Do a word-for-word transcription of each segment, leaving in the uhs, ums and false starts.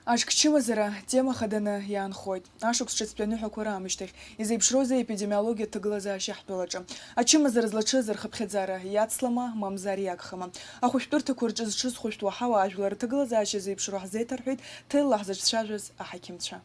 Аҽкчымазара тема хаданы иаанхоит. Ашықәс ҿыцтәи аныҳәақәа раамышьҭахь изеиԥшроузеи аепидемиологиатә ҭагылазаашьа ҳтәылаҿы? Ачымазара злаҽыз рхыԥхьаӡара иацлама, мамзар иагхама? Ахәышәтәырҭақәа рҿы зҽызхәышәтәуа ҳауаажәлар рҭагылазаашьа зеиԥшроу ҳзеиҭарҳәеит ҭелла ҳзыҿцәажәаз аҳақьымцәа.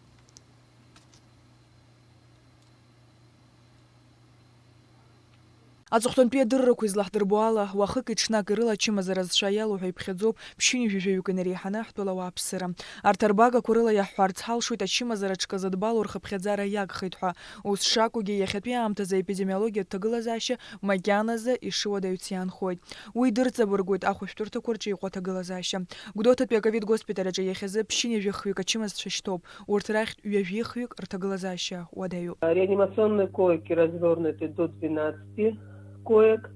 Аҵыхәтәантәи адыррақәа излаҳдырбо ала, уахыки ҽнаки рыла ачымазара зцәа иалоу ҳәа иԥхьаӡоуп ԥшьынҩажәаҩык инареиҳаны ҳтәыла ауааԥсыра. Арҭ арбагақәа рыла иаҳҳәарц ҳалшоит, ачымазара ҽказыдбало рхыԥхьаӡара иагхеит ҳәа. Ус шакәугьы, иахьатәи аамҭазы аепидемиологиатә ҭагылазаашьа макьаназы ишыуадаҩц иаанхоит. Уи дырҵабыргуеит ахәышәтәырҭақәа рҿы иҟоу аҭагылазаашьа. Гәдоуҭатәи аковид госпиталь аҿы иахьазы ԥшьынҩажәи хҩык ачымазцәа шьҭоуп. Урҭ рахьтә ҩажәи хҩык рҭагылазаашьа уадаҩуп. Реанимационные койки развернуты до двенадцати коек,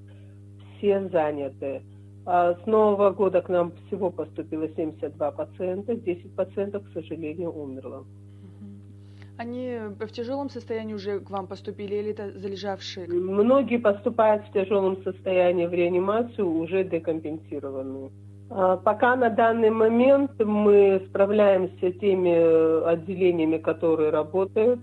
все заняты. А с нового года к нам всего поступило семьдесят два пациента, десять пациентов, к сожалению, умерло. Мгм. Они в тяжелом состоянии уже к вам поступили или это залежавшие? Многие поступают в тяжелом состоянии в реанимацию, уже декомпенсированные. А, пока на данный момент мы справляемся теми, э, отделениями, которые работают.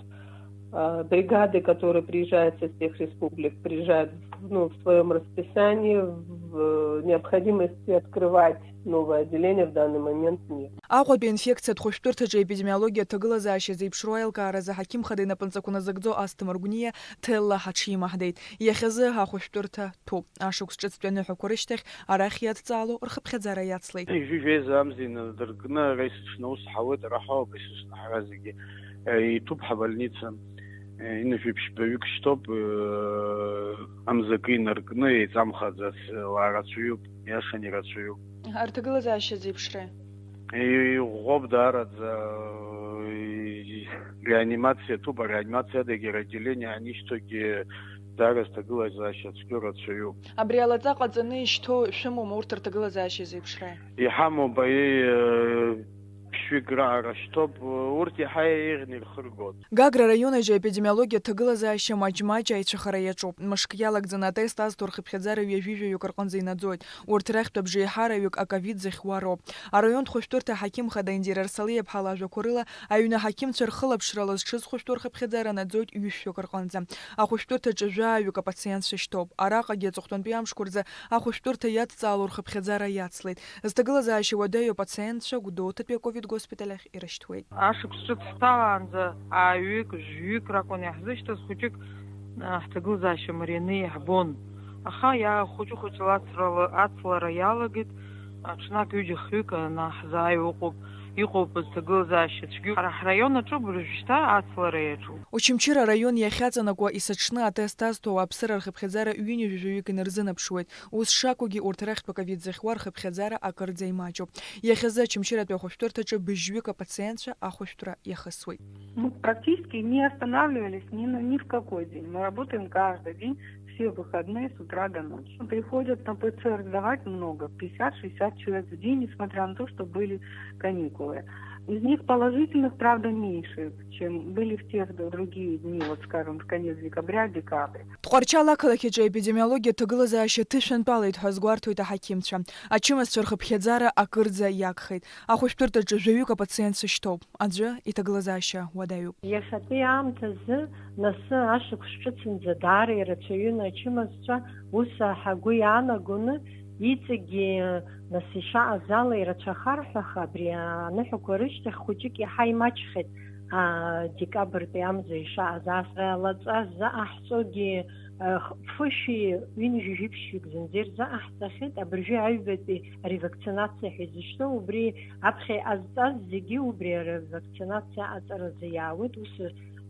А, бригады, которые приезжают со всех республик, приезжают в, ну, в своём расписании, в, э, необходимости открывать новое отделение в данный момент нет. Аҟәатәи аинфекциатә хәышәтәырҭаҿы аепидемиологиатә ҭагылазаашьа зеиԥшроу аилкааразы аҳақьымхада инапынҵақәа назыгӡо Асҭамыр Гәниа ҭелла ҳаҽимаҳдеит. Иахьазы ахәышәтәырҭа ҭоуп. Ашықәс ҿыцтәи аныҳәақәа рышьҭахь арахь иадҵаало рхыԥхьаӡара иацлеит. Ижәижәеиза амзи инадыркны ара исыҽны аус ҳауеит, ара ҳауп исышьҭаҳара зегьы. Э, иҭәуп ҳабольница. Э, ҩынҩажәи ԥшьбаҩык шьҭоуп, э, амзакы инаркны, еиҵамхаӡац, э, уаа рацәаҩуп, иашан ирацәаҩуп. Арҭагылазаашьа зеиԥшра? Иӷәӷәоуп даараӡа, э, реанимациа ҭәуп, ареанимациа адагьы, отделение анишьҭогьы даара зҭагылазаашьа цәгьоу рацәаҩуп. Абри алаҵа ҟаҵаны ишьҭоу шәымоума урҭ рҭагылазаашьа зеиԥшра? Иҳамоуп, аиеи, э, ԥшьҩык раара шьҭоуп, урҭ иаҳа еиӷьны ирхыргоит. Гагра араион аҿы аепидемиологиатә ҭагылазаашьа маҷ-маҷ аицәахара иаҿуп. Мышк иалагӡаны атест азҭо рхыԥхьаӡара ҩажәи жәаҩык рҟынӡа инаӡоит. Урҭ рахьтә абжеиҳараҩык аковид зыхьуа роуп. Араионтә хәышәтәырҭа аҳақьымхада Индира Арсалиаԥҳа лажәақәа рыла, аҩны аҳақьымцәа рхылаԥшрала зҽызхәышәтәу рхыԥхьаӡара наӡоит ҩышәҩык рҟынӡа. Ахәышәтәырҭаҿы жәаҩык апациентцәа шьҭоуп. Араҟагьы аҵыхәтәантәи амшқәа рзы ахәышәтәырҭа иадҵаало рхыԥхьаӡара иацлеит. Зҭагылазаашьа уадаҩу апациентцәа Гәдоуҭатәи аковид госпиталь ахь ирышьҭуеит. Ашықәс ҿыц ҳҭалаанӡа ааҩык, жәҩык ракәын иаҳзышьҭаз, хәыҷык, а, ҳҭагылазаашьа марианы иаҳбон. Аха иа-, хәыҷы-хәыҷла ацрала-, ацлара иалагеит, а, ҽнак ҩыџьа-хҩык анаҳзааиуа ыҟоуп, иҟоуп зҭагылазаашьа цәгьоу. Ҳара ҳраион аҿы уажәшьҭа ацлара иаҿуп. Очамчыра араион иахьаҵанакуа есыҽны атест азҭо ауааԥсыра рхыԥхьаӡара ҩынҩажәаҩык инарзынаԥшуеит. Ус шакәугьы, урҭ рахьтә аковид зыхьуа рхыԥхьаӡара акырӡа имаҷуп. Иахьазы Очамчыратәи ахәышәтәырҭаҿы быжьҩык апациентцәа ахәышәтәра иахысуеит. Мы практически не останавливались ни на, ни в какой день. Мы работаем каждый день, все выходные с утра до ночи. Приходят на П Ц Р сдавать много, пятьдесят-шестьдесят человек в день, несмотря на то, что были каникулы. Из них положительных, правда, меньше, чем были в те д-, другие дни, вот, скажем, в конец декабря, декабрь. Тҟәарчал ақалақь аҿы аепидемиологиатә ҭагылазаашьа ҭышәынтәалеит ҳәа азгәарҭоит аҳақьымцәа. Ачымазцәа рхыԥхьаӡара акырӡа иагхеит. Ахәышәтәырҭаҿы жәаҩык апациентцәа шьҭоуп. Аӡәы иҭагылазаашьа уадаҩуп. Иахьатәи аамҭазы, нас, ашықәс ҿыцынӡа даара ирацәаҩын ачымазцәа, ус ҳгәы иаанагоны, иҵегьы, нас, ишаҟаз ала ирацәахар ҳәа, аха абри аныҳәақәа рышьҭахь хәыҷык иаҳа имаҷхеит, а, декабртәи амза ишаҟаз. Ас алаҵа ззаҟаҳҵогьы, а, х-, фышәи ҩынҩажәи жәиԥшьҩык зынӡа ирзаҟаҳҵахьеит, абыржәы аҩбатәи аревакцинациа ҳәа изышьҭоу, убри аԥхьа иҟазҵаз зегьы убри аревакцинациа аҵаразы иаауеит, ус,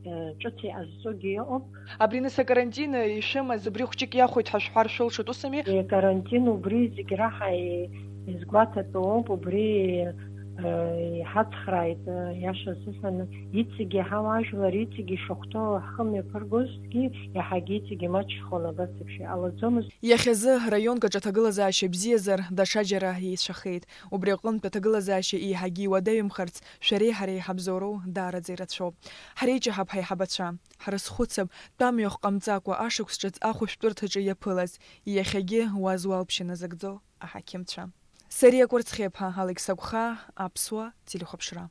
э, ҿыц иҟазҵогьы ыҟоуп. Абри, нас, акарантин, э, ишәымаз, убри хәҷык иахәеит ҳәа шәҳәар шәылшоит, ус ами? Э, карантин убри зегь раҳа, э, изгәаҭатәу ауп, убри, э, иҳацхрааит, э, иаша азыҳәан, иҵегьы ҳауаажәлар, иҵегьы ишахәҭоу ҳхы мҩаԥыргозҭгьы, иаҳагьы иҵегьы имаҷхон, абас еиԥш иҟалаӡомызт. Иахьазы раионк аҿы аҭагылазаашьа бзиазар, даҽаџьара еицәахеит. Убри аҟынтә аҭагылазаашьа еиҳагьы иуадаҩымхарц, шәареи ҳареи ҳабзоуроу даараӡа ирацәоуп. Ҳреиҷаҳап ҳаиҳабацәа, ҳрызхәыцып, тәамҩахә ҟамҵакәа ашықәс ҿыц ахәышәтәырҭаҿы иаԥылаз, иахьагьы уаз уалԥшьа назыгӡо аҳақьымцәа. Сариа Кәарцхиаԥҳа, Алекса Гәхаа, Аԥсуа телехәаԥшра.